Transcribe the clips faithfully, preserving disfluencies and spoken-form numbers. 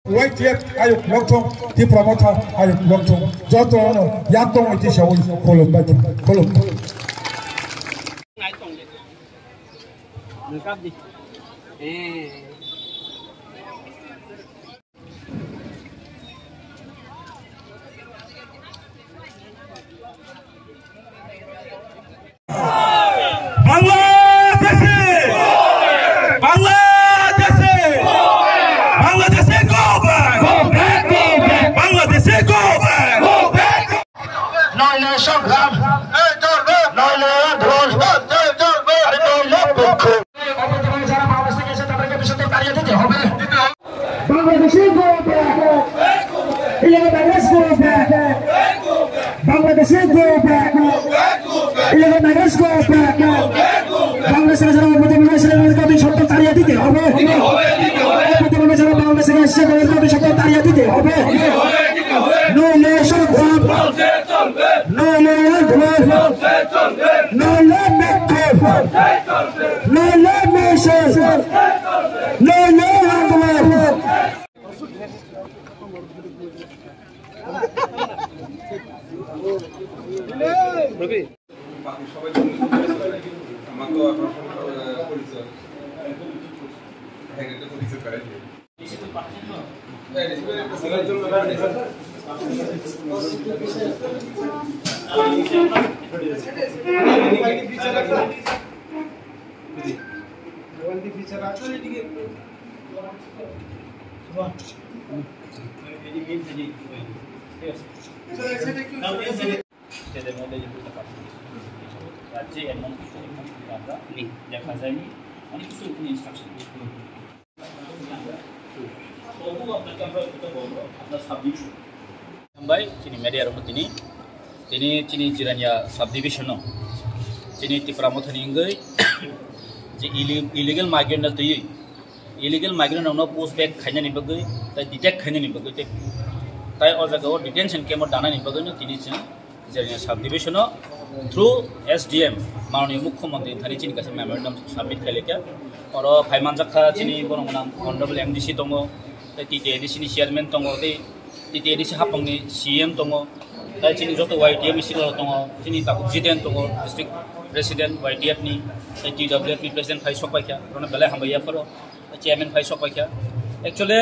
Y T F ayuk longthong, Tipra Motha ayuk longthong. Joto no yak tong iti sawi khulum bai khulum. Bangladeshi! Bangladeshi! Bangladeshi, go back! Go back, go back! Bangladeshi, go back! Go back! নইলে সংগ্রাম, নইলে আন্দোলন, নইলে বিক্ষোভ। অবৈধভাবে যারা বাংলাদেশ থেকে এসে তাদেরকে দেশে তাড়িয়ে দিতে হবে। Bangladeshi, go back! Illegal migrants, go back! Bangladeshi, go back! Illegal migrants, go back! বাংলাদেশে যারা অবৈধভাবে এসে তাদেরকে অবিলম্বে তাড়িয়ে দিতে হবে। অবৈধভাবে যারা বাংলাদেশে এসে তাদেরকে অবিলম্বে তাড়িয়ে দিতে হবে। নইলে সংগ্রাম, নইলে আন্দোলন, নইলে বিক্ষোভ, নইলে মিছিল, নইলে আন্দোলন। বাকি সবাই তো আমার তো আপনার সবার, আহ, পরিচয়। হ্যাঁ, এটা পরিচয় করাই দিই। স্টেটের মধ্যে যে দুটো পার্সেন্ট রাজ্যে এমন কিছু, এমন কিছু আমরা নেই, দেখা যায়নি, অনেক কিছু এখানে ইনস্ট্রাকশন। তবুও আপনাকে আমরা একটা বলবো, আপনার subdivision. Hambai, chini media rok tini, tini chini Jirania subdivision o, chini Tipra Mothani wngwi je ille-, illegal migrant no twiwi, illegal migrant rokno push back khainani bagwi, tai detect khainani bagwi, tai, tai o jaga o detention camp o danani bagwi no tini chwng Jirania subdivision o through S D M, Mananiya Mukhyamantri thani chini kaisa memorandum submit khailekha. Oro phaimanjakha chini borok gwnang Honorable M D C tongo, tai T T A D C ni chairman tongo, tai T T A D C hapangni C M tongo, tai chini joto Y T F ni sirok tongo, chini Takhuk Jiten tongo, district president Y T F ni, tai T W F ni president phai sok paikha, orono belai hambai yapharo, chairman phai sok paikha. Actually,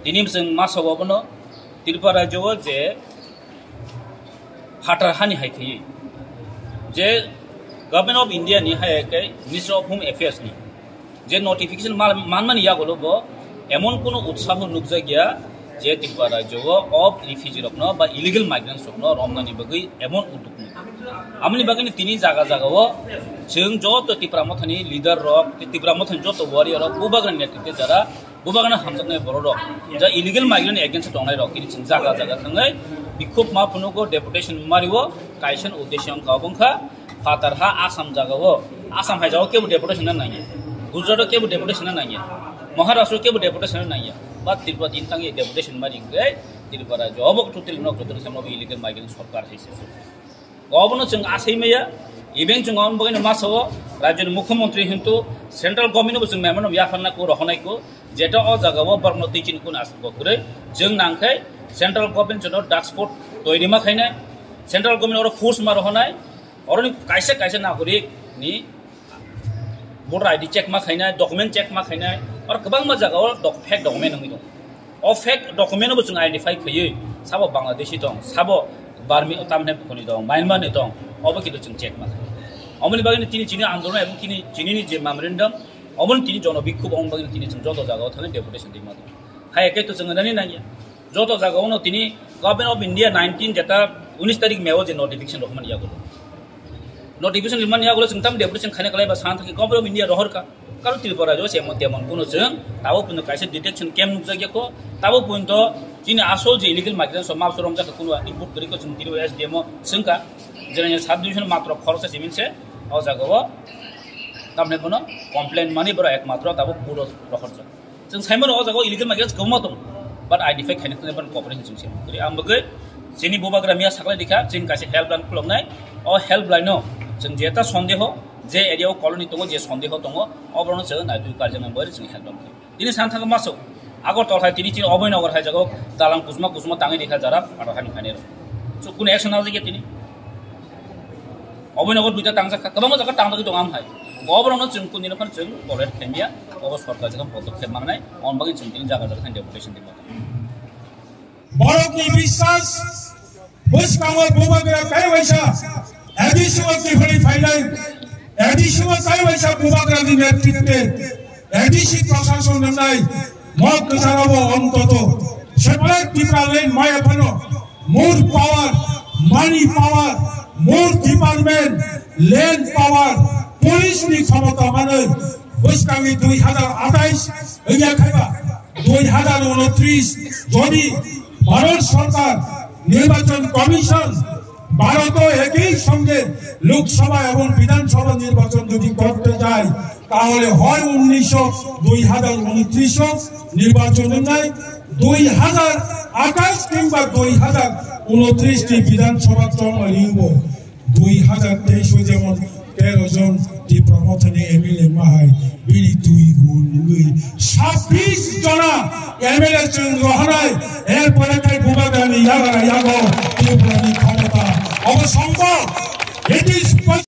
tini chwng masa o bono Tripura rajyo o je phatar hani hai khaiwi je Government of India ni hai khe Ministry of Home Affairs ni je notification mal-, manmani yagulo bo emon kono utsaho nukjakya je Tripura rajyo o of refugee rokno ba illegal migrants rokno romnani bagwi emon udduk ni. Amoni bagwi tini jaga jaga o chwng joto Tipra Mothani leader rok, Tipra Mothani joto warrior rok, bubagra netritwe jara Bubagra hamjaknai borok rok, ja illegal migrant against tongnai rok, kini chwng jaga jaga thangwi bikhuk ma phunugo deputation mario, kaisa uddesho wngkha, obo wngkha phatar ha Assam jaga o, Assam hai jaga o kebo deputation na nangya, Gujarat o kebo deputation na nangya, Maharashtra o kebo deputation na nangya, ba Tripura din thangwi deputation mari wngkhe Tripura jobo totally nok joto ni samno illegal migrant sorkar hai se. Obono chwng asai maya, even chwng omo bagwino masa o, rajyoni mukhyamantri hintu central government bo chwng memorandum yapharna ko rohonai ko, jeta o jaga o borokno twi chini kun aswk bo kwrwi, chwng nangkhe central government jono dark spot toiri ma khainai, central government oro force ma rohonai, oroni kaisa kaisa nagorik ni voter I D check ma khainai, document check ma khainai, oro kwbangma jaga o doc-, fake document wngwi tongo. O fake document no bo chwng identify khaiwi, sabo Bangladeshi tong, sabo Burmi, tamne bukhoni tong, Myanmar ni tong, obo kintu chwng check ma khainai. Omoni bagwi tini chini andolon ebong kini chini ni je memorandum, omoni tini jono bikhub, omoni bagwi tini chwng joto jaga o thangwi deputation twi ma tong. Hai khe to chwng nani nangya. Joto jaga ono tini Government of India nineteen jeta unis tarik May o je notification rohormani yagulo. Notification rimani yagulo chwng tam deputation khaina kalai ba san thaki Government of India rohorkha. Karo Tripura jo se emon temon kuno chwng tabo puno kaisa detection camp nukjakya ko. Tabo punto chini asol je illegal migrants o mapso romjak kuno report kwrwi ko chwng tini S D M o swngkha. Jera sub division matro khoroksa simin se o jaga o tamne bono complaint mani boro ekmatro tabo puro rohorjak. Chwng saimano o jaga o illegal migrants kwbangma tongo, but identify khaina thangwi bono cooperation chwng se kwrwi. Ang bagwi chini bubagra miya saklai dikha, chini kaisa helpline khuloknai. O helpline o chwng jeta sondeho, je area o colony tongo, je sondeho tongo, oborokno chwng naitwi karjaknai bagwi chwng helpline khlai. Tini san thangwi maso Agartala hai tini chini Abhaynagar hai jaga o dalang kusma kusma tangwi rikha jara, aro hani khainai rok. So, kunu action nang jakya tini. Abhaynagar duita tangjak kha, kwbangma jaga tangjagwi tongo am hai. Oborokno chwng kunu phano chwng tolerate khaimya, obo sorkar jaga podokkhep mangnai, on bagwi chwng tini jaga jaga thani deputation tini. Borokni biswas bwskango bubagra kaiwaisa A D C o kiphilwi phainai, A D C o kaiwaisa bubagrani netritwe A D C prashason rwnai mok kwcharabo ontoto separate Tipraland maya phano more power, money power, more department, land power, police ni khomota manwi bwskangni dui hazar atais wngya khaiba dui hazar unotris jodi Bharat Sarkar Nirbachon Commission Bharat একই সঙ্গে লোকসভা এবং বিধানসভা নির্বাচন যদি করতে যায়, তাহলে হয় উনিশশো দুই হাজার উনত্রিশও নির্বাচন নাই, দুই হাজার আঠাশ কিংবা দুই হাজার উনত্রিশটি বিধানসভা চলাইব। দুই হাজার তেইশও যেমন তেরো জন ত্রিপুরা মথনে এমএলএ মাহাই বিলি দুই গুণ দুই ছাব্বিশ জনা এমএলএ চুন রহনায় এরপরে তাই বুবাগানি ইয়াগারা ইয়াগো ত্রিপুরানি ক্ষমতা অবসম্ভব। It is